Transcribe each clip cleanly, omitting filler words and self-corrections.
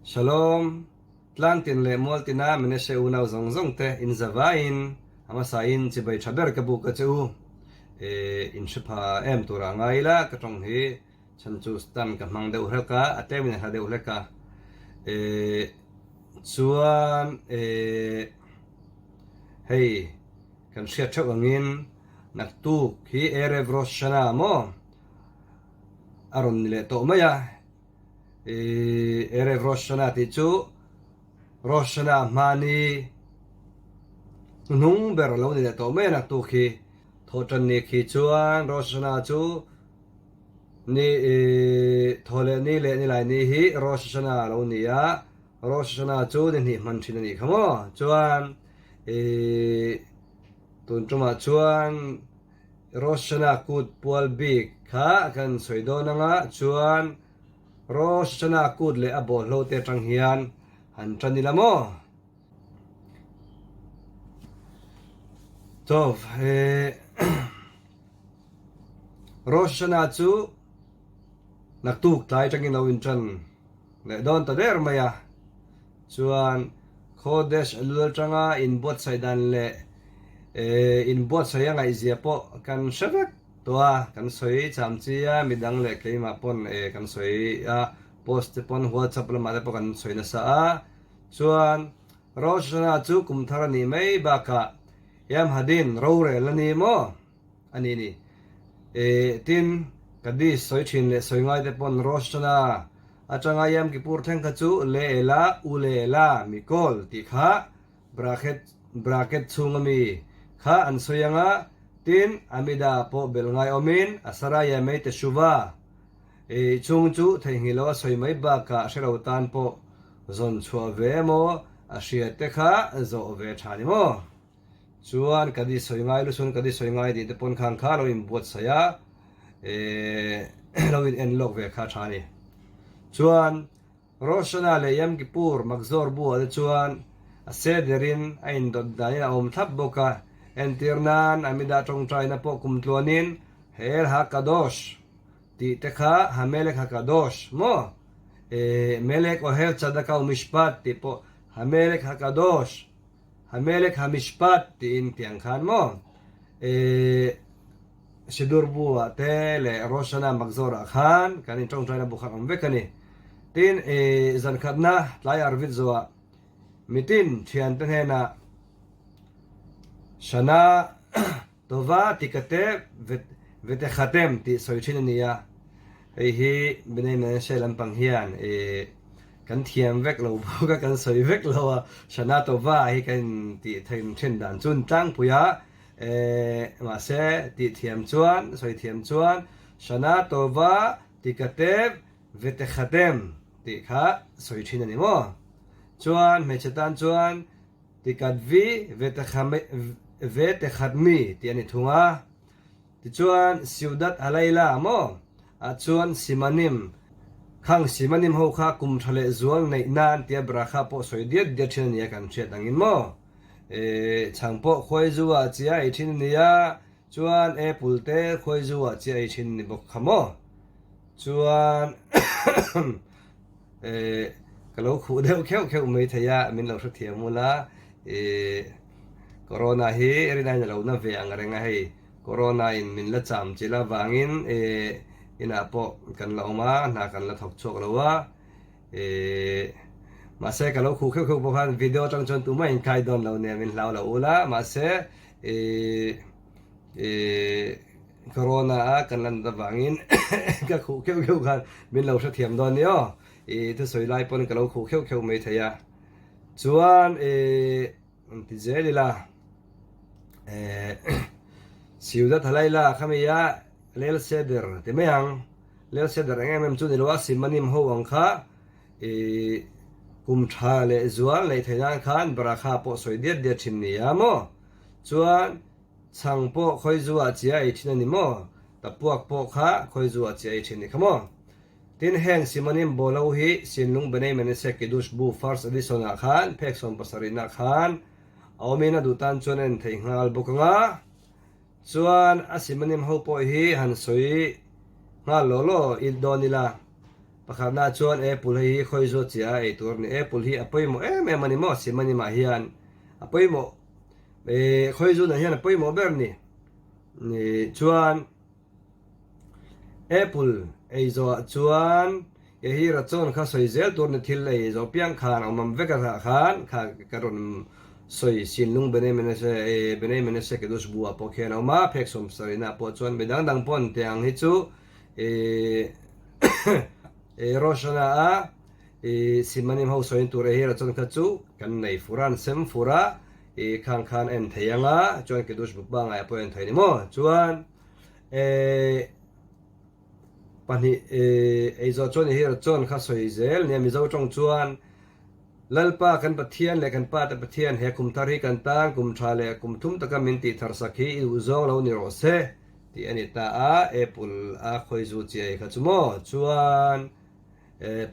Shalom, Tlangtin leh Mualtina Menashe unau zawng zawng te in zavaiin a hmasain chibai tha ber ka buk a che u. E, in hre pha em tura ngai ila ka tawng hi chhan chu stan ka hmang deuh hlek a, a tlemin a hla deuh hlek a. E, chuan e, hei kan hriat theuh angin naktuk hi Erev Rosh Hashanah maw a rawn ni leh tawh mai a. I Erev Rosh Hashanah tih chu Rosh Hashanah hmani hnuhnung ber a lo ni leh tawh mai a naktuk hi. Thawhṭan ni khi chuan Rosh Hashanah chu ni i thaw leh ni leh nilai ni hi Rosh Hashanah a lo ni a, Rosh Hashanah chu ni hnih hman ṭhin a nih kha maw? Chuan i tun ṭumah chuan Rosh Hashanah kut pual bik kha kan sawi dawn anga chuan Rosh Hashanah kut leh a bawlhlo te atang hian han tan ila maw? Tov, eh, Rosh Hashanah chu naktuk tlai atangin lo intan leh dawn ta der mai a. Chuan Chodesh Elul atanga inbuatsaih dan leh inbuatsaih a ngaihzia pawh kan hre vek tawh a, kan sawi cham chi a, midang leh keimah pawn kan sawi a, post te pawn WhatsApp lamah te pawh kan sawi nasa a. Chuan Rosh Hashanah chu kum thar a nih mai bakah Yom Hadin rorel a ni maw? A ni ni. Tin, Kaddish sawi thin leh sawi ngai te pawn Rosh Hashanah Atanga Yom Kippur thleng kha chu Le'ela, Ulela, Mikol tih kha bracket bracket chhunga mi kha an sawi ang a, tin, Amida pawh bel ngai awmin Asara Yamei Teshuvah i chhung chu theihnghilh lo a sawi mai bakah hrelo tan pawh zawn chhuah ve emaw a hria te kha zawh ve tha ni maw? Chuan ka di sawi ngai lu chuan ka di sawi ngai tih te pawn khan kha lo inbuatsaih a, eh lo in en lawk ve kha tha a ni. Chuan Rosh Hashanah leh Yom Kippur Makzor buah te chuan a sederin a indawt danin a awm thlap bawk a, entir nan Amidah tawngtaina pawh kum tluanin Ha'el HaKadosh tih te kha Hamelek HaKadosh maw? Eh Melek Ohev Tzedakah Umishpat tih pawh Hamelek HaKadosh Hamelek Hamishpat tiin tiang khan maw eh Sidur bu ah te leh Rosh Hashanah Makzor ah khan kan in tawngtaina bu khan awm vek a ni. Tin eh zan khatna tlai Arvit zawh ah mitin thiante hnenah Shana Tova tikate vetekhatem tih sawi thin a ni a, hei hi Bnei Menashe lampang hian ih kan thiam vek lo bawk a, kan sawi vek lo a, Shana Tova hi kan intih theih thin dan chu an tlangpui a, eh mahse tih thiam chuan, sawi thiam chuan Shana Tova tikate vetekhatem tih kha sawi thin a ni maw? Chuan hmeichhe tan chuan Tikat vi ve te khat mi tih a ni thung a. Tichuan Siudat Halaila maw ah chuan Simanim, khang Simanim ho kha kum tha leh zual neih nan tia brakha pawh sawi diat diat thin a nia kan hriat angin maw. E chhang pawh khuaizu ah chia ei thin a nia, chuan apple te khuaizu ah chia ei thin a ni bawk kha maw. Chuan Eh, ka lo khuh deuh kheuh kheuh mai thei a, min lo hrethiam ula, eh, Corona hi rinaiin a lo na ve ang reng a hei, Corona in min la cham chilh avangin eh, inah pawh kan la awm a, hna kan la thawk chhuak lo a, eh, mahse ka lo khuh kheuh kheuh pawh khan video atang chuan tumah in kai dawn lo nia min hlau lo ula, mahse eh, eh, Corona a kan lan avangin ka khuh kheuh kheuh khan min lo hrethiam dawn ni aw. I thusawi lai pawn ka lo khuh kheuh kheuh mai thei a. Chuan i an ti zel ila eh Siudat Halaila khami a Lel Seder ti mai ang. Lel Seder eng em em chu ni lo a Simanim ho ang kha i kum tha leh zual neih theih nan khan Barakha pawh sawi diat diat thin ni a maw. Chuan Chhang pawh khawizu ah chi a ei thin a ni maw? Tapuak pawh kha khawizu ah chi a ei thin ni kha maw? Tin, heng Simonim Bolo hi Sinlung Benei Menashe Kiddush bu First Edition ah khan phek 70 nah khan a awmin a duh tan chuan a en theih nghal bawk ang a. Chuan a Simonim ho pawh hi han sawi nghal law law dawn ila. Pakhatna chuan apple hei hi khawi zawt chiah a ei tur a ni. Apple hi a pawimawh em em a ni maw? Simanimah hian a pawimawh eh khawi zunah hian a pawimawh ber a ni. Chuan apple ei zawhah chuan Yehi Rachawn kha sawi zel tur ni thil ei zawh piang khan awm ang vek a thah khan kha ka rawn sawi Sinlung Benei Menashe eh Benei Menashe Kedush bu ah pawh khian a awm a, phek 70 ah pawh chuan mi dang dang pawh an tih ang hi chu eh eh Rosh Hashanah a eh Simanim ho sawi tur Yehi Rachawn kha chu kan nei fur a an sem fur a eh khang khan en thei ang a chuan Kedush bu pangngai ah pawh en thei ni maw chuan eh Pahnih eizawh chuan i hir chuan kha sawi zel nia Mizo tawng chuan Lalpa kan Pathian leh kan Pate Pathian he kum thar hi kan tan kum tha leh kum thum taka min tih thar sak hi i duh zawng lo ni rawh se tih a ni ta a apple a khawi zu chiai kha chu maw chuan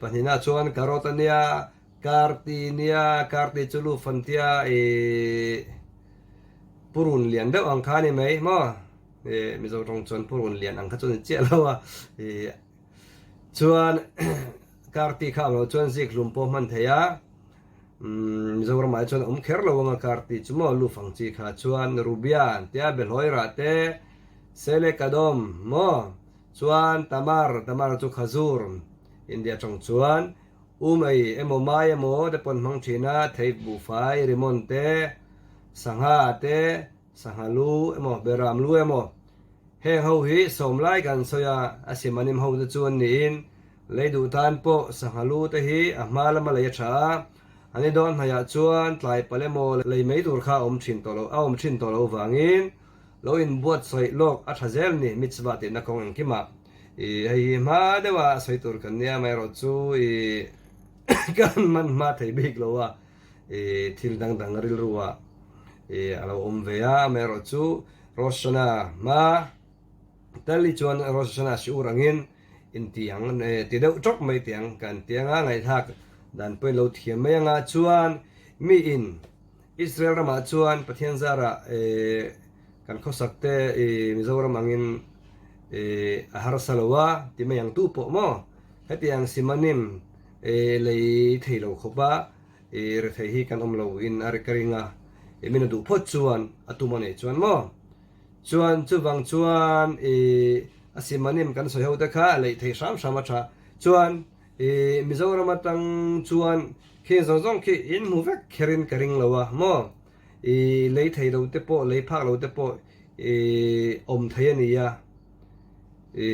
pahnihna chuan carrot a nia karti nia karti chu lu fan tia i purun lian deuh ang kha a ni mai maw. Mizo tawng chuan purun lian ang kha chu a ni chiah lo a, chuan karti kha ang lo chuan zik hlum pawh hman thei a, Mizoramah hi chuan a awm kher lo ang a karti chu maw luf ang chi kha chuan rubia an tia behlawi rah te sele kadawm maw chuan tamar tamar chu khazur India tawng chuan umei emaw mai emaw te pawh an hmang thin a thei buhfai rimon te sangha te Sangha lu emaw, Beram lu emaw, heng ho hi sawm lai kan sawi a, a simanim ho te chu an niin lei duh tan pawh sangha lu te hi a hma lama lei a tha a, an i dawn hnaihah chuan tlai palh emaw lei mai tur kha a awm thin tawh lo, a awm thin tawh lo vangin lo inbuatsaih lawk a tha zel ni, mitzvah tihna kawng engkimah i hei hi hma deuha sawi tur kan nia amaherawhchu i kan hman hma thei bik lo a. I thil dang dang rilru ah i a lo awm ve a, amaherawh chu Rosh Hashanah hma tal hi chuan Rosh Hashanah siur angin inti ang ti deuh tawk mai tih ang kan ti anga ngaihthlak dan pawhin lo thiam mai anga chuan mi in Israel ramah chuan Pathian zarah kan khawsak te i Mizoram angin i a harsa lo a ti mai ang tu pawh maw hetiang simanim lei thei lo khawp a I rethei hi kan awm lo in a ka ring a, i min a duh phawt chuan a tum a neih chuan maw? Chuan chuvang chuan i a simanim kan sawi ho te kha a leih thei hram hram a tha. Chuan i Mizoram atang chuan khi zawng zawng khi in hmu vek kher in ka ring lo a maw? I lei thei lo te pawh lei phak lo te pawh i awm thei a ni a, i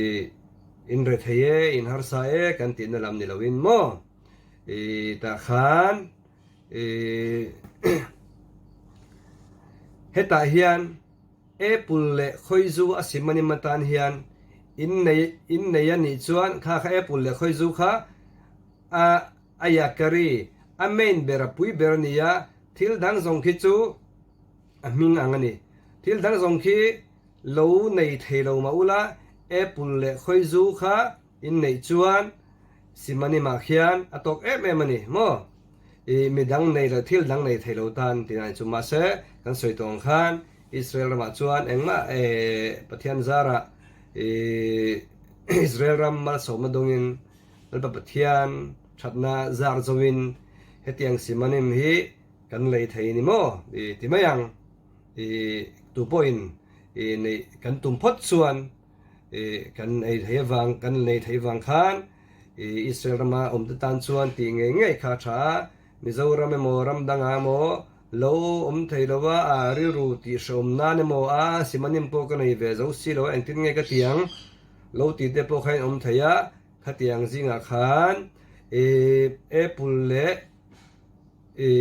in rethei e in harsa e kan tihna lam ni lo in maw? I tah khan i hetah hian apple leh khawizu a sim anim atan hian in nei in nei a nih chuan kha kha apple leh khawizu kha a a yakari a main ber a pui ber a ni a, thil dang zawng khi chu a hming ang a ni. Thil dang zawng khi lo nei thei lo mah ula apple leh khawizu kha In neih chuan Simanimah khian a tawk em em a ni maw? I mi dang nei lo, thil dang nei thei lo tan tih na chu. Mahse, kan sawi tawh ang khan Israel ramah chuan engmah Pathian zarah i Israel ram malsawmna dawngin Lalpa Pathian thatna zar zoin hetiang Simanim hi kan lei thei ni maw? I ti mai ang. I tupawhin i neih kan tum phawt chuan I kan ei thei avang kan nei thei vang khan i Israel rama awmte tan chuan tih ngei ngei kha a tha a, Mizoram emaw ram dangah emaw lo awm thei lo a, a rilru tih hrehawm nan emaw a simanim pawh ka nei ve zo si lo a engtin nge ka ti ang lo tih te pawh kha in awm thei a, khatiang zingah khan i apple leh i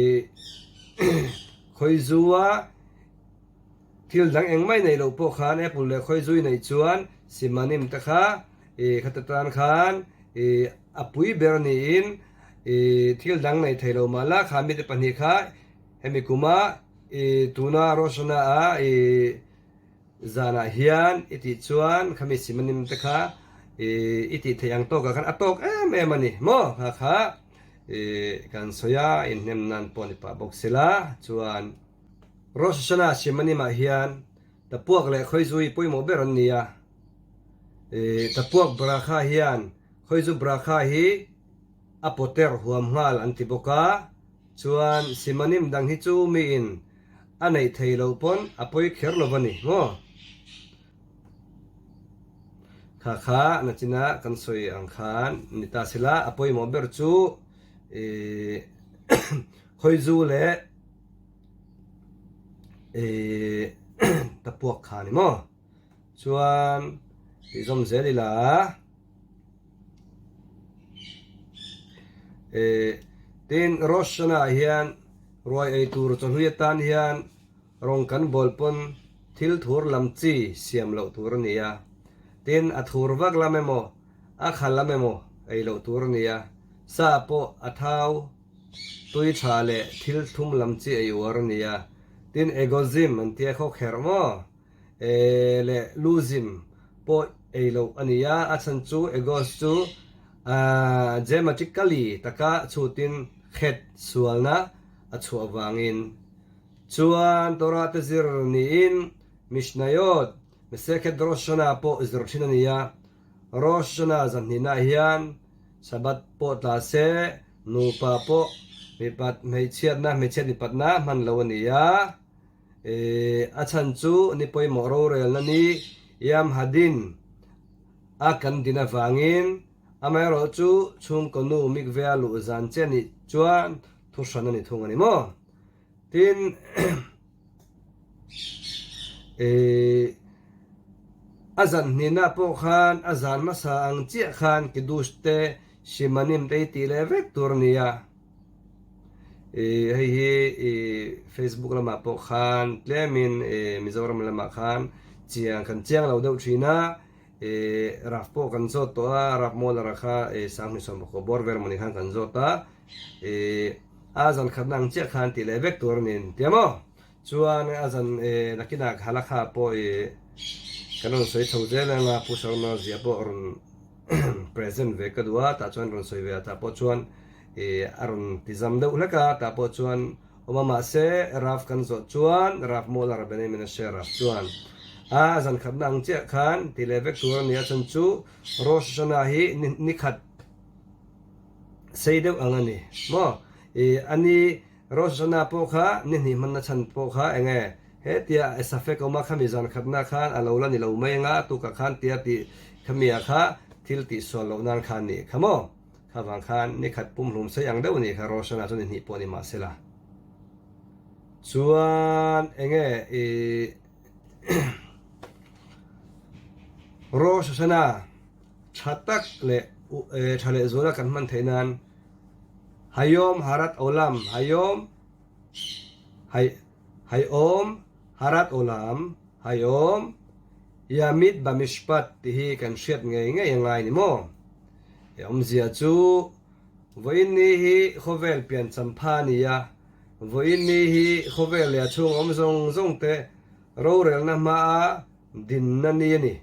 khawizua Thil dang engmah i neih loh pawh khan apple leh khawizui neih chuan simanim te kha i khata tan khan i a pui ber niin i thil dang nei thei lo mah la kha mite pahnih kha hemi kuma i tuna Rosh Hashanah a i zanah hian i tih chuan khami simanim te kha i i tih theih ang tawkah khan a tawk em em a ni maw kha kha i kan sawi a inhnem nan pawh ni pah bawk sela chuan. Rosh Hashanah Simanimah hian tapuak leh khawizui pawimawh ber an ni a. Tapuak Bracha hian Khawizu Brakha hi a poter huam nghal an ti bawk a, chuan simanim dang hi chu miin a neih thei loh pawn a pawi kher lo va ni maw? Kha kha nachina kan sawi ang khan ni ta sela a pawimawh ber chu ih khawizu leh ih tapuak kha ni maw? Chuan tih zawm zel ila eh tin Rosh Hashanah hian ruai ei tur chawhlui atan hian rawng kan bawl pawn thil thur lam chi siam loh tur a ni a, tin a thur vak lam emaw a kha lam emaw ei loh tur a ni a, sa pawh a thau tui tha leh thil thlum lam chi ei uar a ni a, tin egozim an tia khawkherh maw? E leh luzim pawh ei loh a ni a, a chhan chu egos chu geometrically taka chhutin khet sualna a chhuah vangin. Chuan Torah te zir niin Mishnayot, Masechet Rosh Hashanah pawh zir thin a ni a, Rosh Hashanah zanhnihnaah hian Sabbath pawh tla se, nupa pawh mipat hmeichhiatna hmeichhiat mipatna hman lo a ni a. E, a chhan chu ni pawimawh rorelna ni Yam Hadin a kan din avangin, amaherawh chu chhungkaw nu mikvea luh zan che nih chuan thu hran a ni thung a ni maw? Tin, e, a zan hnihna pawh khan a zan hmasa ang chiah khan Kiddush te Shimanim te hi tih leh vek tur a ni a. Ih hei hi ih Facebook lamah pawh khan tlemin ih Mizoram lamah khan chiang kan chiang lo deuh thin a, ih Raf pawh kan zawt tawh a, Raf Mualara kha ih Sanghni Sawmpakua bawr vel mawni khan kan zawt a, ih a zan khatna ang chiah khan tih leh vek tur a ni tia maw? Chuan a zan ih nakinah halakha pawh ih kan rawn sawi chho zel ang a, Pu Sharma zia pawh rawn present ve ka duh a, tah chuan rawn sawi ve a, tah pawh chuan Ih a rawn ti zam deuh hlek a, tah pawh chuan awm a mahse Rav kan zawh chuan Rav Mualar Benei Menashe Rav chuan a zan khatna ang chiah khan ti leh vek tur a ni a chhan chu Rosh Hashanah hi ni ni khat sei deuh ang a ni maw ih a ni Rosh Hashanah pawh kha ni hnih hmanna chhan pawh kha eng nge hetia safek awm a khami zan khatna khan a lo la ni lo mai anga tukah khan tia tih khami ah kha thil tih sual loh nan khan nih kha maw. Kha vang khan ni khat pumhlum sei ang deuh a nih kha Roshan-a chuan inhnih pawh a ni mahsela. Chuan enge i Rosh Hashanah tha tak leh tha leh zuala kan hman theih nan Hayom Harat Olam Hayom Hay Hayom Harat Olam Hayom Yamid Bamishpat tih hi kan hriat ngei ngei a ngai ni maw? He awmzia chu vawiin ni hi khawvel piancham pha a ni a, vawiin ni hi khawvel leh a chhung awm zawng zawng te rorelna hmaa dinna ni a ni.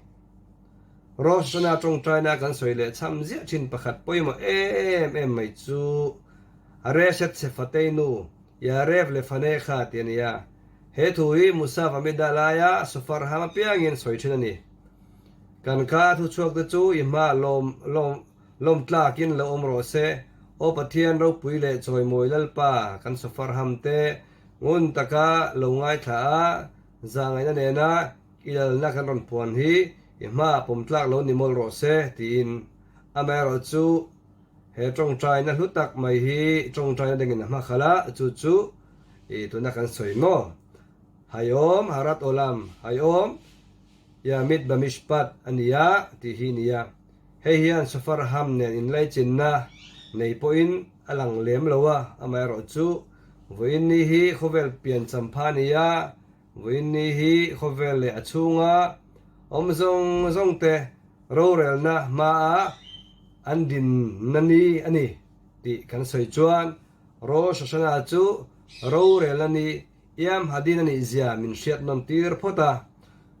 Rosh Hashanah tawngtaina kan sawi leh chham ziah thin pakhat pawimawh em em mai chu Areshet Sefateinu, Yarev Lefanecha tih a ni a. He thu hi Musaf Amida laia Sofar ham apiangin sawi thin a ni. Kan ka thu chhuak te chu i hma lawm lawm lawm tlakin lo awm rawh se. Aw Pathian ropui leh chawimawi Lalpa, kan sofar ham te ngun taka lo ngaithla a, zahngaihna nena i lalna kan rawn puan hi i hma pawm tlak lo ni mawlh rawh se, tiin. Amaherawh chu he tawngtaina hlu tak mai hi tawngtaina dangin a hma khalh a, chu chu i tuna kan sawi maw? Hayom Harat Olam, Hayom. Yamid Bamishpat a ni a tih hi nia. Hei hian Sofar Ham nen inlaichinna nei pawhin a lang lem lo a, amaherawh chu vawiin ni hi khawvel pian champha a ni a, vawiin ni hi khawvel leh a chhunga awm zawng zawng te rorelna hmaa an dinna ni a ni tih kan sawi chuan Rosh Hashanah chu rorelna ni Iam Hadin a nih zia min hriat nawn tir phawt a,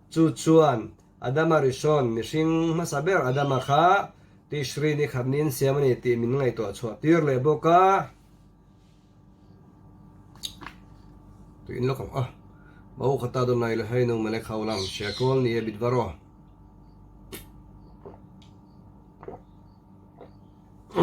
chu chuan Adama Rishon, mihring hmasa ber Adama kha Tishri ni khat niin siam a ni tih min ngaihtuah chhuah tir leh bawk a. Tuin lawk ang a, Baruch atah Adonai Eloheinu melech haolam sheakol nihye bidvaro. E,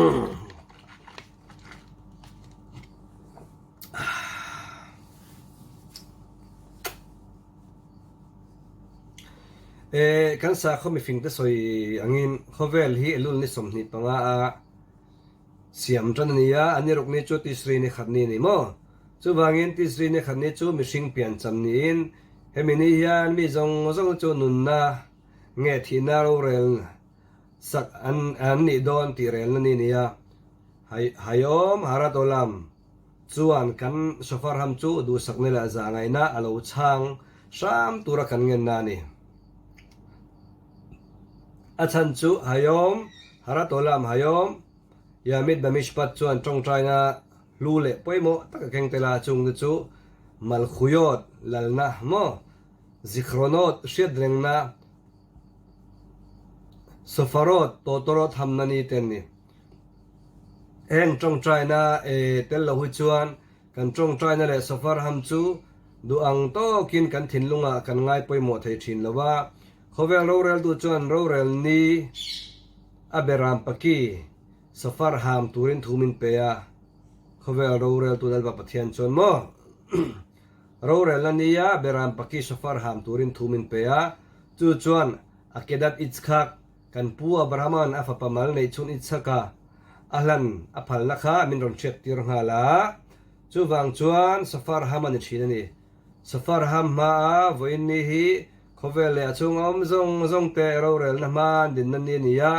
kan sakhaw mifingte sawi angin khawvel hi Elul ni 25 a siam tan a ni a, a ni ruk ni chu Tisri ni khat ni a ni maw? Chuvangin Tisri ni khat ni chu mihring piancham niin hemi ni hian mi zawng zawng chu nunna nge thihna rorel sak an an nih dawn tih relna ni a ni a. Hayom Harat Olam chuan kan shofar ham chu duhsakna leh zahngaihna a lo chhang hram tura kan ngenna a ni. A chhan chu Hayom Harat Olam Hayom Yamid Bamishpat chuan tawngtaina hlu leh pawimawh tak a keng tel a, chungte chu Malkhuyot lalna maw Zikhronot hriatrengna Sofarot tawtawrawt hamna ni te an ni. Heng tawngtaina e tel lo hi chuan kan tawngtaina leh sofar ham chu duh ang tawkin kan thinlungah kan ngai pawimawh thei thin lo a. Khawvel roreltu chuan rorel ni a beram paki sofar ham turin thu min pe a. Khawvel roreltu Lalpa Pathian chuan maw rorelna nia beram paki sofar ham turin thu min pe a. Chu chuan a kedat Itzkhak Kan pu Abrahama'n a fapa mal neih chhun Isaka a hlan a phalna kha min rawn hriat tir nghal a, chuvang chuan Safar ham a ni thin a ni. Safar ham hmaa vawiin ni hi khawvel leh a chhung awm zawng zawng te rorelna hma an dinna ni a ni a,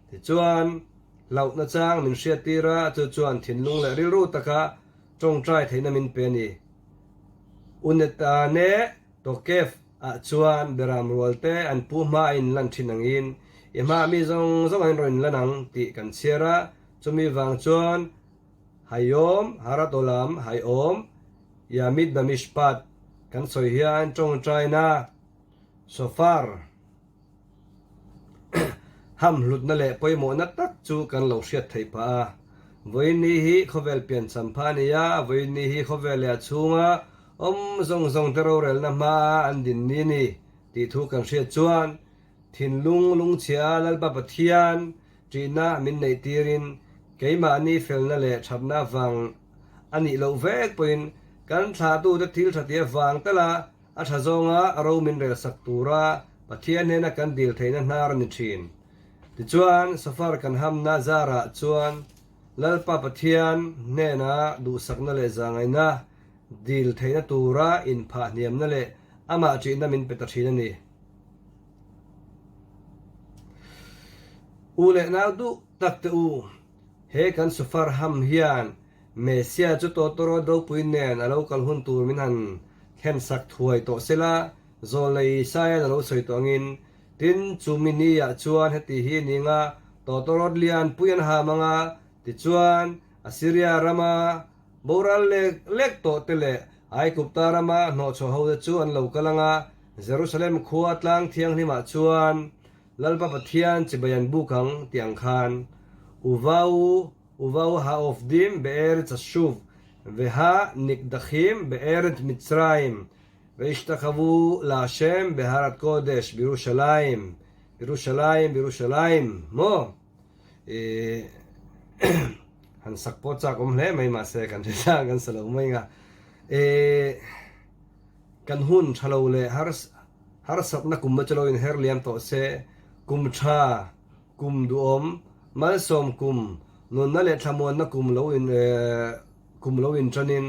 tichuan hlauhna chang min hriat tir a, chu chuan thinlung leh rilru taka tawngtai theihna min pe a ni. Unetane Tokef ah chuan Beram rual te an pu hma a inlan thin angin i hma mi zawng zawng a inrawn inlan ang tih kan chhiar a, chumi vang chuan Hayom Harat Olam Hayom Yamid Bamishpat kan sawi hian tawngtaina Shofar Ham hlutna leh pawimawhna tak chu kan lo hriat theih phah a. Vawiin ni hi khawvel piancham pha a ni a, vawiin ni hi khawvel leh a chhunga awm zawng zawng te rorelna hmaa an din ni a ni tih thu kan hriat chuan thinlung lungchhia Lalpa Pathian ṭihna min neih tirin keimahni felna leh ṭhatna vang a nih loh vek pawhin kan thlahtute thil ṭha tih avang tala A tha zawnga ro min rel sak tura Pathian hnena kan dil theihna hnar a ni thin. Tichuan, Safar kan hamna zarah chuan Lalpa Pathian hnena duhsakna leh zahngaihna dil theihna tura inphah hniamna leh amah ṭihna min pe ta thin a ni. U leh nau duh tak te u, he kan Safar ham hian Messia chu tawtawrawt ropui nen a lo kal hun tur min han thlen sak thuai tawh sela, Zawlnei Isaia'n a lo sawi tawh angin, Tin, chu mi niah chuan heti hi ni nga tawtawrawt lian pui an ham ang a, tichuan, Assyria rama boral lek lek tawh te leh Aigupta rama hnawhchhuah hote chu an lo kal ang a, Jerusalem khua tlang thianghlimah chuan Lalpa Pathian chibai an buk ang, tih ang khan Uvau Uvau ha'ofdim be'eretz Ashuv, veha nikdachim be'eretz Mitzrayim, ve'ishtachavo la'Hashem behar hakodesh birushalayim, Birushalayim, Birushalayim, maw? Ih, han sak pawh chak awm hle mai mahse kan hre tlang kan sa lo mai nga. Ih, kan hun tha lo leh harsatna kum chu lo inher liam tawh se, kum tha, Kum duhawm, malsawm kum, nunna leh thlamuanna kum lo in kum lo inṭanin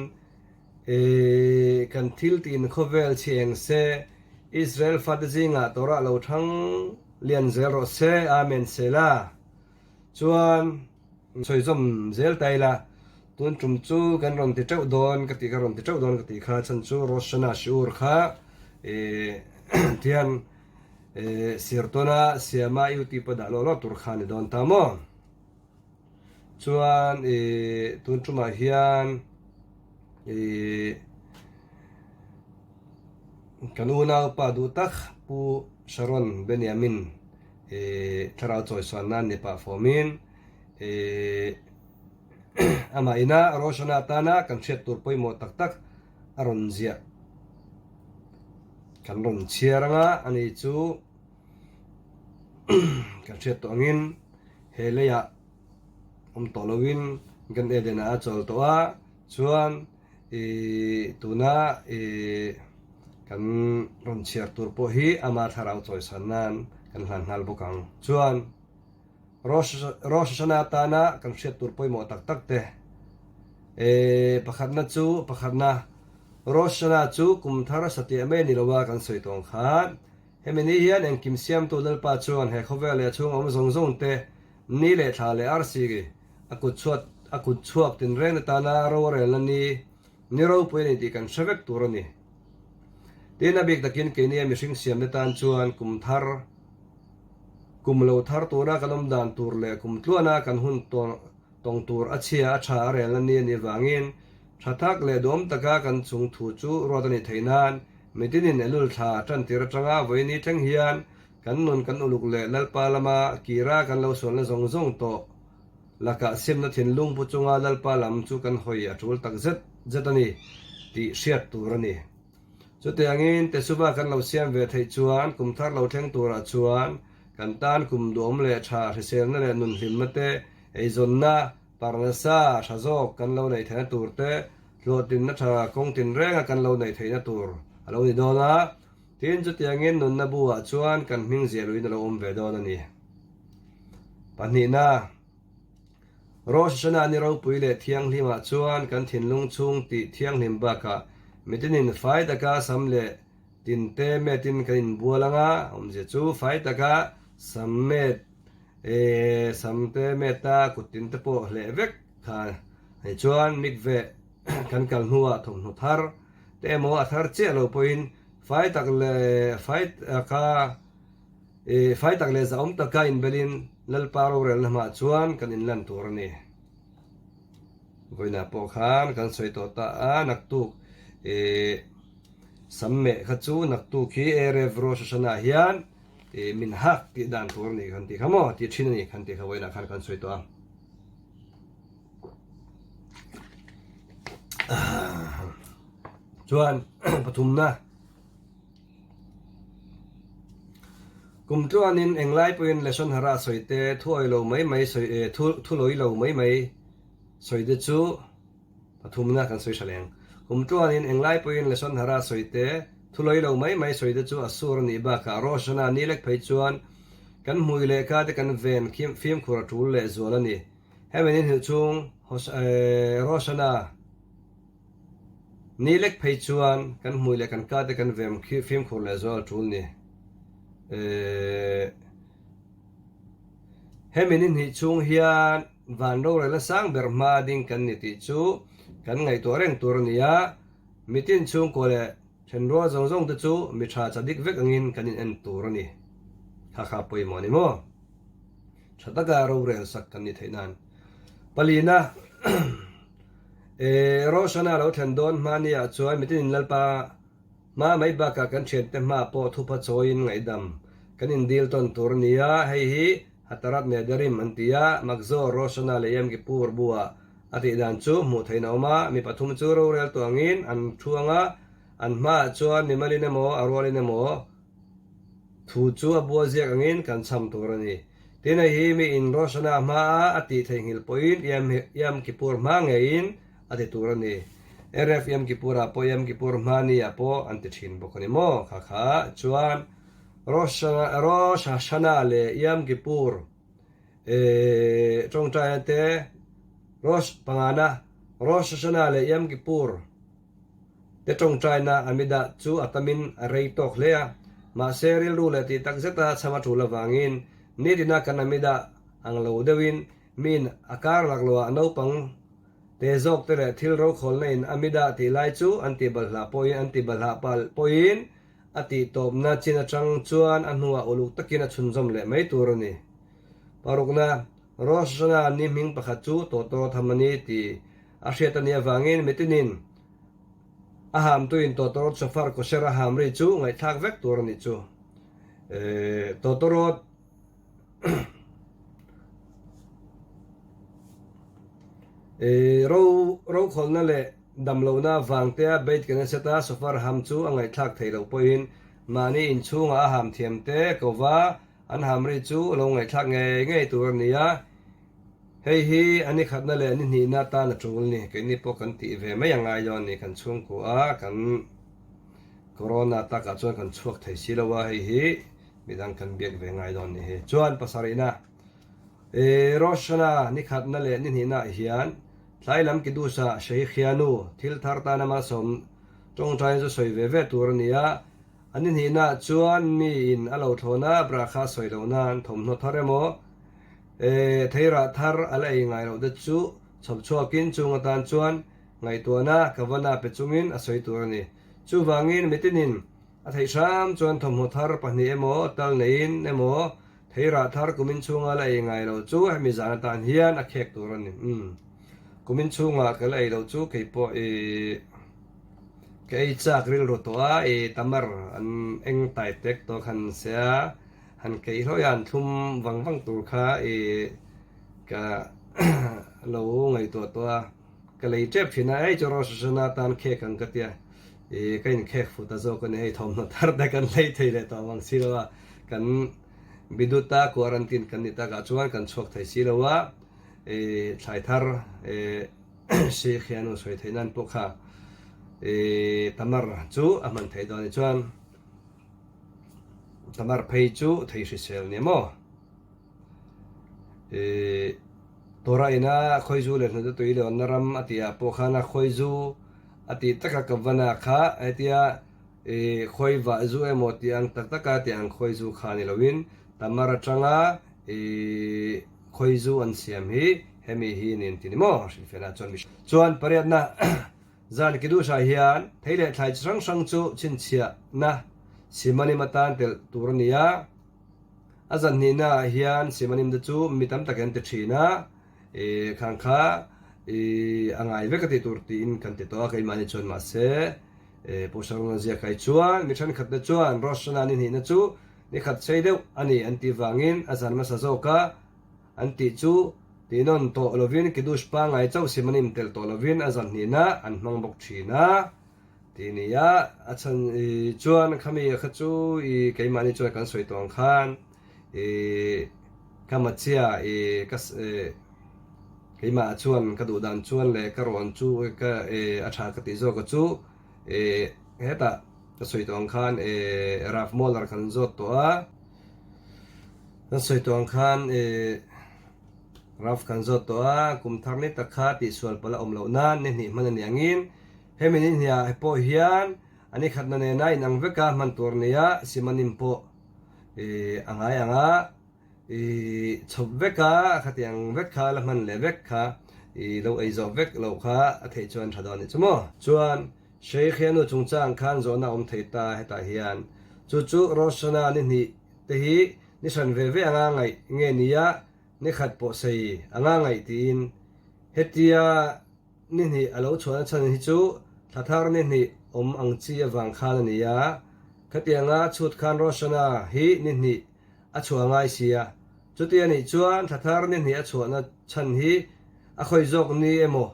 kan thil tiin khawvel chhi eng se, Israel fate zingah Torah lo thang lian zel rawh se, Amen Selah. Chuan sawi zawm zel ta ila, tun tum chu kan rawn ti teuh dawn ka tih kha rawn ti teuh dawn ka tih kha chhan chu Rosh Hashanah shiur kha tihian Sirtawna siama YouTube a dah lawh lawh tur kha a ni dawn ta maw? Chuan ih tun tumah hian ih kan unaupa duh tak Pu Sharon Benyamin ih thlarau chawisawn nan ni pah fawmin ih amah ina Roshana atana kan hriat tur pawimawh tak tak a rawn ziah. Kan rawn chhiar anga ani chu kan hriat tawh angin he leiah awm tawh loin Gan Eden ah a chawl tawh a, chuan ih tuna ih kan rawn chhiar tur pawh hi ama thlarau chawisan nan kan hlan nghal bawk ang. Chuan Rosh Rosh Hashanah atana kan hriat tur pawimawh tak tak te eh pakhatna chu pakhatna Rosh Hashanah chu kum thar satliah mai a ni lo a kan sawi tawh ang khan Hemi ni hian engkim siamtu Lalpa chuan he khawvel leh a chhung awm zawng zawng te, ni leh thla leh arsi a kut chhuat a kut chhuak tinreng atana ro a relna ni, ni ropui a ni tih kan hre vek tur a ni. Tin, a bik takin keini a mihring siamte tan chuan kum thar, kum lo thar tura kan awm dan tur leh kum tluana kan hun tawng tur a chhia a tha a relna ni a nih vangin tha tak leh duhawm taka kan chung thu chu ruat a nih theih nan Mitinin Elul thla tan tir atanga vawiini thleng hian kan nun kan uluk leh Lalpa lama kira kan lo sualna zawng zawng tawh lakah simna thinlung pu chunga Lalpa lam chu kan hawi a tul tak zet zet a ni tih hriat tur a ni. Chutiangin Tesuva kan lo siam ve theih chuan kum thar lo thleng turah chuan kan tan kum duhawm leh tha hriselna leh nun hlimna te eizawnna parnasa tha zawk kan lo neih theihna tur te Hlawhtlinna tha kawng tinrenga kan lo neih theihna tur a lo ni dawn a, tin chutiangin nunna bu-ah chuan kan hming ziah luiin a lo awm ve dawn a ni. Pahnihna, Rosh Hashanah ni ropui leh thianghlimah chuan kan thinlung chhung tih thianghlim bakah mitinin fai taka sam leh tinte metin kan inbual ang a, awmzia chu fai taka sam met e samte meta kut tinte pawh hleh vek Kha hei chuan mikve kan kal hnuah thawmhnaw thar te emaw a thar chiah lo pawhin fai tak leh fai taka ih fai tak leh zahawm taka inbelin Lalpa rorelna hmaah chuan kan inlan tur a ni. Vawiinah pawh khan kan sawi tawh ta a, naktuk ih sam meh kha chu naktuk hi Erev Rosh Hashanah hian ih min hak tih dan tur a ni kan tih kha maw tih thin a ni kan tih kha vawiinah khan kan sawi tawh a. Chuan pathumna kum tluanin englai pawhin lesson hara sawi te thu awih lo mai mai sawi eh thu thu lawi lo mai mai sawi te chu pathumna kan sawi tha leng. Kum tluanin englai pawhin lesson hara sawi te thu lawi lo mai mai sawi te chu a sur a nih bakah Rosh Hashanah ni lek phei chuan Kan hmui leh ka te kan ven fimkhur a tul leh zual a ni. Hemi ni hnuh chung Roshana ni lek phei chuan kan hmui leh kan ka te kan ven fimkhur leh zual a tul ni. Hemi ni hnih chhung hian van rorelna sang ber hma ding kan ni tih chu kan ngaihtuah reng tur a ni a, mitin chhungkua leh Thenrual zawng zawng te chu mi tha cha dik vek angin kan in en tur a ni. Kha kha pawimawh a ni maw? Tha taka rorel sak kan nih theih nan. Palina, E, Roshana lo thlen dawn hma ni ah chuan mitin in Lalpa hma mai bakah kan thiante hma pawh thupha chawiin ngaihdam kan in dil tawn tur a ni a, hei hi Hatarat Nederim an ti a, Makzor, Roshana leh Yom Kippur buah A tih dan chu hmuh theihna a awm a, mi pathum chu rorel tuangin an thu ang a, an hmaah chuan mimalin emaw a rualin emaw thu chu a bua ziak angin kan chham tur a ni. Tin, hei hi mi in Roshana hmaa a tih theihnghilh pawhin Yom Kippur hma ngeiin a ti tur a ni. Erev Yom Kippur-ah pawh Yom Kippur hma ni-ah pawh an ti thin bawk a ni maw? Kha kha chuan Rosh Hashanah leh Yom Kippur Tawngtaina te, Rosh pangana, Rosh Hashanah leh Yom Kippur te tawngtaina Amidah chu a tamin a rei tawk hle a, mahse rilru leh tih tak zeta chham a tul avangin nitina kan Amidah ang lo deuhin miin a kar lak loah naupang te zawk te leh thil rokhawlna in Amidah tih lai chu an tih balhlah pawhin an tih balhlah palh pawhin A tih tawpna chin atang chuan a hnuah uluk takin a chhunzawm leh mai tur a ni. Parukna, Rosh Hashanah ni hming pakhat chu Tawtawt ham a ni tih a hriat a nih avangin mitinin a hamtuin Tawtawt Shofar kosher a ham ri chu ngaihthlak vek tur a nih chu. Tawtawt Ro rokhawlna leh damlohna vangtea Beit Knesset a shofar ham chu a ngaihthlak theih loh pawhin mahni inchhungah a ham thiamte kova an ham ri chu lo ngaihthlak ngei ngei tur a ni a. Hei hi a ni khatna leh ni hnihna atan a tul ni. Keini pawh kan tih ve mai a ngai dawn ni. Kan chhungkua a, kan Corona takah chuan kan chhuak thei si lo a, hei hi midang kan biak ve ngai dawn ni hi. Chuan pasarihna, Rosh Hashanah ni khatna leh ni hnihna ah hian tlai lam Kiddush-ah Sheikhianu thil thar tana malsawm tawngtaina chu sawi ve ve tur a ni a. A ni hnihna ah chuan miin a lo thlawn a, brakha sawi loh nan thawmhnaw thar emaw, theirah thar a la ei ngai loh te chu chhawp chhuakin chung atan chuan ngaihtuahna kavana pe chungin a sawi tur a ni. Chuvangin mitinin a theih hram chuan thawmhnaw thar pahnih emaw tal neiin emaw theirah thar kumin chhunga la ei ngai loh chu hemi zan atan hian a khek tur a ni. Umm. Kumin chhunga ka la ei loh chu kei pawh i ka ei chak rilru tawh a, i tamar an eng tai tek tawh khan sia han keih hlawih a an thlum vang vang tur kha i ka lo ngaihtuah tawh a. Ka lei tep thin a, hei chu Rosh Hashanah atan khek ang ka tia, ih ka inkhek fut a zawk a ni, hei thawmhnaw thar te kan lei thei leh tawh ang si lo a, kan biduta quarantine kan ni takah chuan kan chhuak thei si lo a, ih thlai thar ih si khian u sawi theih nan pawh kha ih tamar chu a hman theih dawn a ni chuan tamar phei chu thei hrisel ni maw. Ih Torah ina khawizu leh hnute tui lewnna ram a tih ah pawh khan a khawizu a tih taka ka van ah kha hetia ih khawi vah zu emaw tih ang tak taka tih ang khawizu kha ni loin Tamar atanga ih khawizu an siam hi hemi hi nin ti ni maw hrilhfiahna chuan mi chuan pariatna zan Kiddush ah hian thei leh thlai chi hrang hrang chu chhinchhiahna simanim atan telh tur a ni a. A zan hnihna ah hian simanim te chu mi tam tak an ti thin a, ih khang kha ih a ngai vek a tih tur tiin kan ti tawh a keimahni chuan mahse ih Pu Sharona ziak ai chuan mi thenkhat te chuan Rosh Hashanah ni hnihna chu ni khat sei deuh a ni an tih vangin a zan hmasa zawk a an tih chu tih nawn tawh lovin Kiddush pangngai chauh simanim telh tawh lovin a zan hnihna an hmang bawk thin a. Ti nia, a chhan i chuan khami kha chu i keimahni chuan kan sawi tawh ang khan i ka machia i ka keimah chuan ka duh dan chuan leh ka rawn chu ka i a tha ka tih zawk a chu i hetah ka sawi tawh ang khan i Rav Moller kan zawt tawh a, kan sawi tawh ang khan i Rav kan zawt tawh a, kum thar ni tak kha tihsual palh a awm loh nan ni hnih hman a ni angin Hemi ni hniah pawh hian a ni khatna nena inang veka hman tur nia simanim pawh a ngai ang a, i chhawp veka khatiang vek kha la hman leh vek kha i lo ei zawh vek loh kha a theih chuan tha dawn a nih chu maw. Chuan Sheikh hian nu chungchang khan zawhna a awm thei ta hetah hian chu chu Rosh Hashanah ni hnih te hi ni hran ve ve anga ngaih nge nia ni khat pawh sei anga ngaih tiin hetia Ni hnih a lo chhuahna chhan hi chu thla thar ni hnih awm ang chi avang khan a ni a, khatianga chhut khan Roshana hi ni hnih a chhuah ngai si a, chuti a nih chuan thla thar ni hnih a chhuahna chhan hi a khawi zawk ni emaw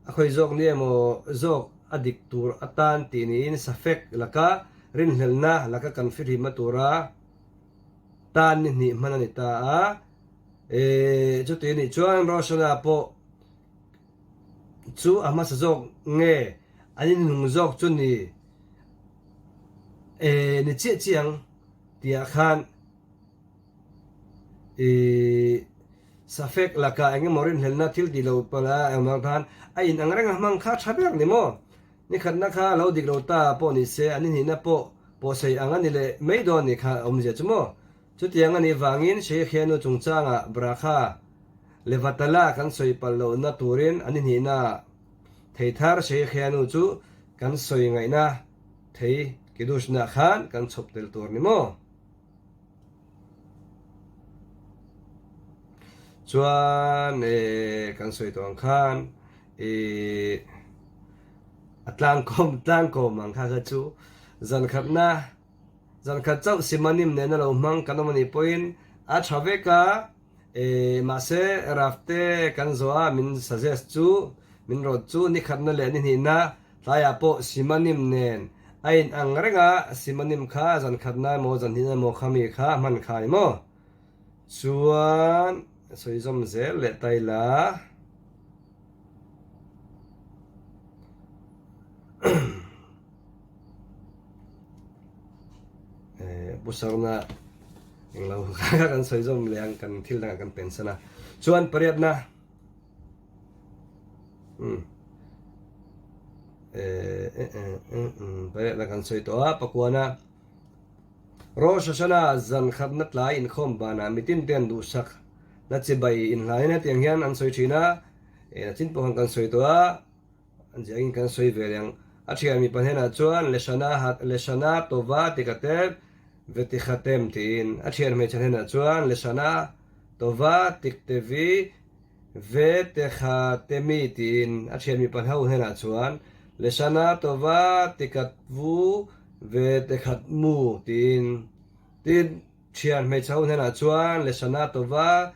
a khawi zawk ni emaw zawk a dik tur atan tih niin safek laka rinhlelhna laka kan fihlimna tura tan ni hnih hman a ni ta a, chuti a nih chuan Roshana pawh Chu a hmasa zawk nge an inhnung zawk chu ni e ni chiah chiah ang tihah khan i safek lakah eng emaw rinhlelhna thil tih loh palh a eng vang khan a in ang reng a hmang kha tha ber ni maw? Ni khatna kha lo dik lo ta pawh ni se an inhnihna pawh pawhsei ang a ni leh mai dawn ni kha awmzia chu maw? Chutiang a nih vangin Sheikhianu chungchangah Brakha Levatala kan sawi palh lohna turin an inhnihna thei thar Sheikhianu chu kan sawi ngaihna thei Kiddushna khan kan chhawp tel tur ni maw? Chuan e kan sawi tawh ang khan e a tlangkawm tlangkawm ang kha kha chu zan khatna Zan khat chauh simanim nena lo hmang kan awm anih pawhin a tha vek a, e mahse Rafte kan zawh a min suggest chu min rawt chu ni khatna leh ni hnihna tlaiah pawh simanim nen a in ang reng a, simanim kha zan khatna emaw zan hnihna emaw kha mi kha hman kha ni maw? Chuan. Sawi zawm zel leh ta ila. Pu Sarna englo kha kan sawi zawm leh ang kan thil dangah kan pensan a. Chuan pariatna umm pariatna kan sawi tawh a pakuana Rosh Hashanah zan khatna tlai inkhawm banah mitin te an duhsak na chibai inhlain hetiang hian an sawi thin a, nachin pawh khan kan sawi tawh a. An ziah in kan sawi ve reng. A thian mipa hnenah chuan Leshana Leshana Tova Tikatem Vetikhatem tiin, a thian hmeichhe hnenah chuan Leshana Tova Tiktevi Vetekhatemi tiin, a thian mipa ho hnenah chuan Leshana Tova Tikatvu Vetekhatmu tiin. Tin, thian hmeichhe ho hnenah chuan Leshana Tova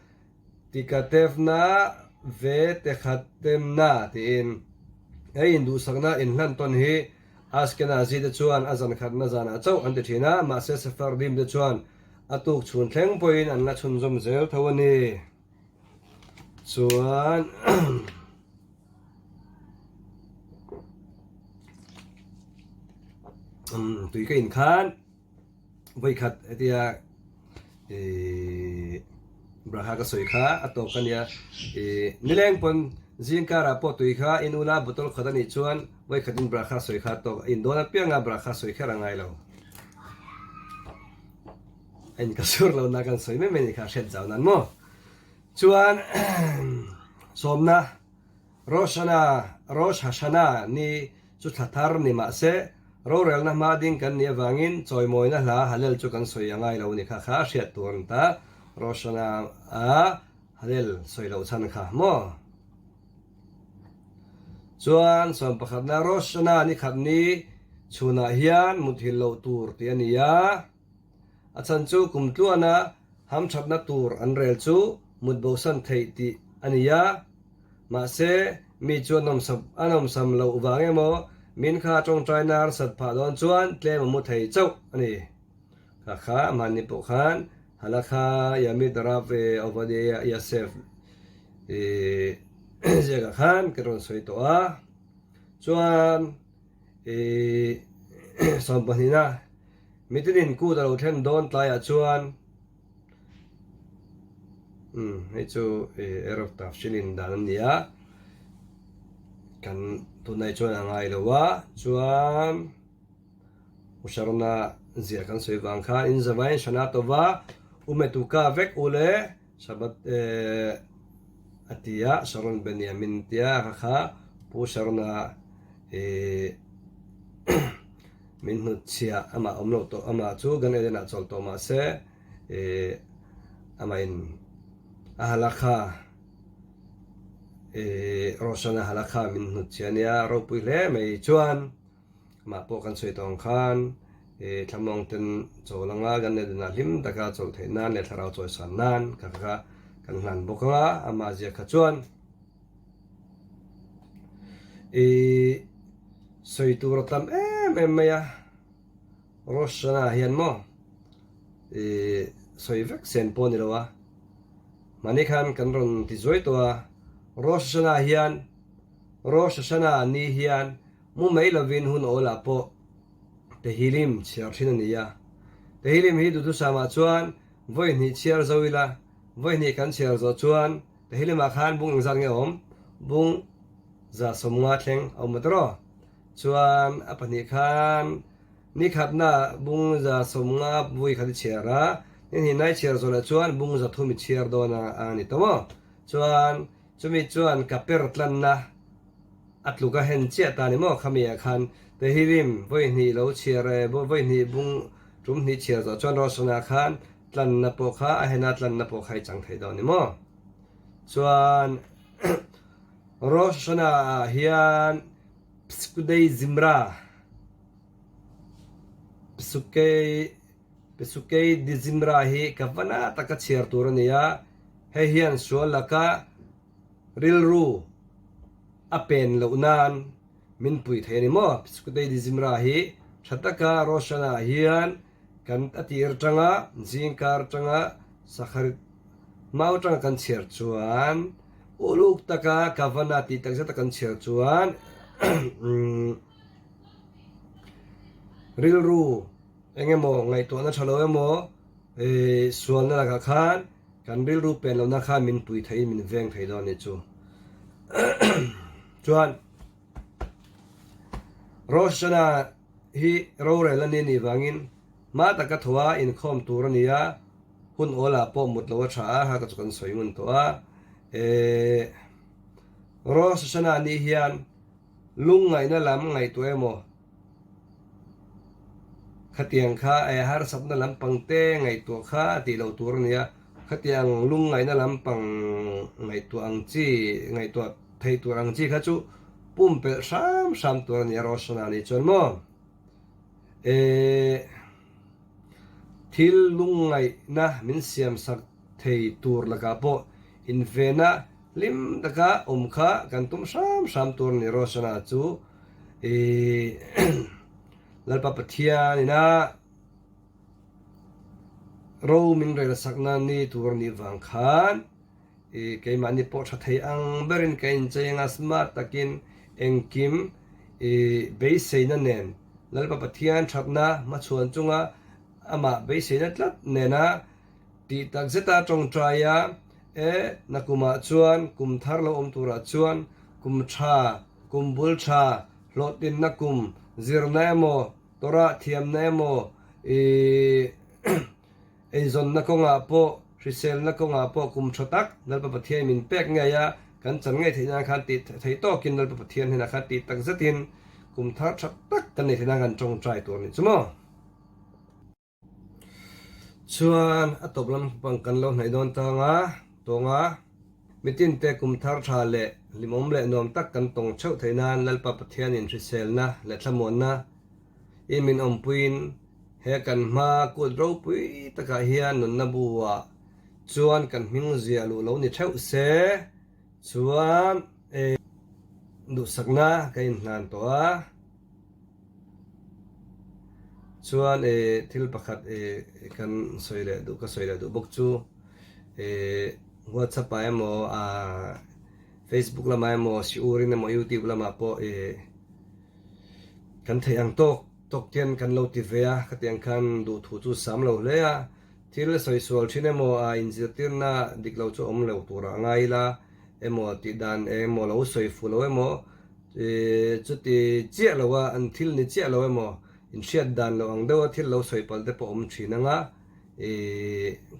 Tikatevna ve tekhatemna tiin hei induhsakna inhlan tawn hi Ashkenazi te chuan a zan khatna zanah chauh an ti thin a, mahse Sephardim te chuan a tuk chhun thleng pawhin an la chhunzawm zel tho a ni. Chuan tui ka inkhan. Vawikhat hetia ih Braha ka sawi kha a tawk a nia ih nileng pawn zing karah pawh tui kha in ula bottle khat a nih chuan vawikhat in Braha sawi kha a tawk a in dawn apianga Braha sawi kher a ngai lo a in ka sur lo na kan sawi mai mai a nih kha a hriat zau nan maw chuan sawmna Rosh Hashanah, Rosh Hashanah, ni chu thla thar ni mah se, rorelna hma ding kan nih avangin chawimawina hla Hallel chu kan sawi a ngai lo ni kha kha a hriat tur an ta, Rosh Hashanah a Hallel sawi loh chhan kha maw? Chuan sawm pakhatna Rosh Hashanah ni khat ni chhunah hian muthilh loh tur tih a ni a. A chhan chu kum tluana hamthatna tur an rel chu mut bosan theih tih a ni a. Mahse, mi chu a nawmsam a nawmsam loh vang emaw min kha tawngtaina harsat phah dawn chuan tlem a mu thei chauh a ni. Kha kha mahni pawh khan Halakha Yamid Rav Ovadia Yasef ziakah khan ka rawn sawi tawh a. Chuan sawmpahnihna Mitinin kut a lo thlen dawn tlaiah chuan umm hei chu ih Erev Tafshilin dan a ni a, kan tunah chuan a ngai lo a, chuan Usharona ziah kan sawi vang khan in zavain Shana Tova Umetuka vek u le Shabbat eh a ti a, Sharon Benyamin tia kha kha Pu Sharona ih Min hnutchhiah amah awm loh tawh amah chu Gan Eden ah chawl tawh mah se ih amah in a halakha ih Roshan a halakha min hnutchhiah ania ropui hle mai chuan amah pawh kan sawi tawh ang khan ih thlamawng ten chawl anga Gan Eden ah hlim taka chawlh theih nan leh thlarau chawisan nan kha kha kan hlan bawk anga amah zia kha chuan Ih sawi tur a tam em em mai a, Rosh Hashanah hian maw ih sawi vek sen pawh a ni lo a, mahni khan kan rawn ti zuai tawh a, Rosh Hashanah hian Rosh Hashanah ni hian mu mai lovin hun awlah pawh Tehillim chhiar thin a ni a, Tehillim hi duhthusam-ah chuan vawi hnih chhiar zo ila, vawi hnih kan chhiar zawh chuan Tehillimah khan bung engzat nge awm? Bung 150 thleng a awm tawh. Chuan a pahnih khan ni khatna bung 150 vui khat i chhiar a, ni hnih nai chhiar zawh leh chuan bung 300 i chhiar dawn a a ni tawh maw? Chuan chumi chuan ka per tlanna a tluk a hen chiah ta ni maw khami ah khan Tehillim vawi hnih lo chhiar e vawi hnih bung tum hnih chhiar zawh chuan Rosh Hashanah khan Tlanna pawh kha a hena tlanna pawh kha i chang thei dawn ni maw? Chuan Rosh Hashanah ah hian Psukdei Zimra, Psukei, Psukei di Zimra hi ka va na taka chhiar tur a ni a, hei hian sual laka rilru a pen loh nan min pui thei a ni maw? Psukdei di Zimra hi tha taka Rosh Hashanah hian Kan a tir tanga zingkar tanga Sakharit Mau atanga kan chhiar chuan uluk taka kavana tih tak zeta kan chhiar chuan rilru eng emaw ngaihtuahna tha lo emaw sualna lakah khan kan rilru pen lohna khan min pui theiin min veng thei dawn a nih chu. Chuan Rosh Hashanah hi rorel a ni nih vangin hma taka tho a inkhawm tur a ni a, hun awlah pawh mut lo a tha a, haka chu kan sawi ngun tawh a. Rosh Hashanah nih hian lungngaihna lam ngaihtuah emaw khatiang kha harsatna lampang te ngaihtuah kha tih loh tur a ni a, khatiang lungngaihna lampang ngaihtuah ang chi ngaihtuah Thei tur ang chi kha chu pumpelh hram hram tur a ni a Roshana nih chuan maw eh thil lungngaihna min siam sak thei tur lakah pawh invena hlim taka awm kha kan tum hram hram tur a ni Roshana chu eh Lalpa Pathian ina ro min rel sakna ni tur a nih vang khan I keimahni pawh tha thei ang berin ka inchei anga smart takin engkim i beiseina nen Lalpa Pathian thatna hmachhuan chunga amah beiseina tlat nena tih tak zeta tawngtai a, e nakumah chuan kum thar lo awm turah chuan kum tha, kum bul tha, hlawhtlinna kum, zirna emaw, Torah thiamna emaw i Eizawnna kawngah pawh, hriselna kawngah pawh kum tha tak Lalpa Pathian min pek ngei a, kan chan ngei theih nan khan tih theih tawkin Lalpa Pathian hnenah khan tih tak zetin kum thar tha tak kan nei theih nan kan tawngtai tur a nih chu maw? Chuan a tawp lam pang kan lo hnaih dawn tang a, tawng a, mitinte kum thar tha leh hlimawm leh nuam tak kan tawng theuh theih nan Lalpa Pathianin hriselna leh thlamuanna i min awmpuiin He kan hma kut ropui takah hian nunna buah chuan kan hming ziah luh lo ni theuh se chuan duhsakna ka inhlan tawh a, chuan thil pakhat kan sawi leh duh ka sawi leh duh bawk chu WhatsApp ah emaw Facebook lamah emaw siurin emaw YouTube lamah pawh kan theih ang tawk. Tawk hian kan lo ti ve a, khatiang khan duhthu chu sam lo hle a, thil sawi sual thin emaw a inzirtirna dik lo chu awm lo turah a ngai ila emaw tih dan emaw lo sawi fuh lo emaw chuti chiah lo a an thil ni chiah lo emaw inhriat dan lo ang deuha thil lo sawi palh te pawh awm thin anga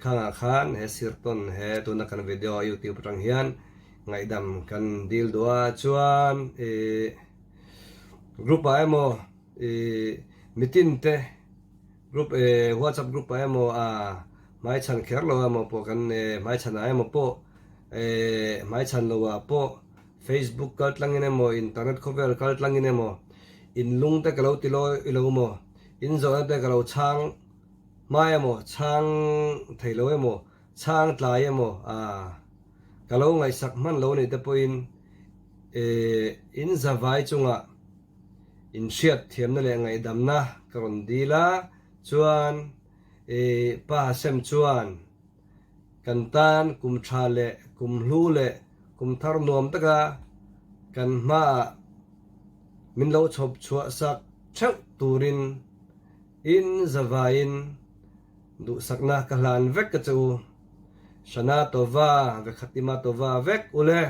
khangah khan he sirtawn he tuna kan video youtube atang hian ngaihdam kan dil duh a chuan group ah emaw Ih mitin te group eh whatsapp group ah emaw a hmaichhan kher lo emaw pawh kan eh hmaichhan ah emaw pawh eh hmaichhan lo ah pawh facebook kal tlangin emaw internet khawvel kal tlangin emaw in lung te ka lo ti lawi ilo maw in zawhna te ka lo chhang hma emaw chhang thei lo emaw chhang tlai emaw a ka lo ngaihsak hman lo nih te pawhin eh in zavai chungah Inhriat thiamna leh ngaihdamna ka rawn dil a, chuan i Pa Hashem chuan kan tan kum tha leh kum hlu leh kum thar nuam taka kan hmaah min lo chhawp chhuah sak theuh turin in zavaiin duhsakna ka hlan vek ka che u. Shana Tova, Vekhatima Tova vek ule.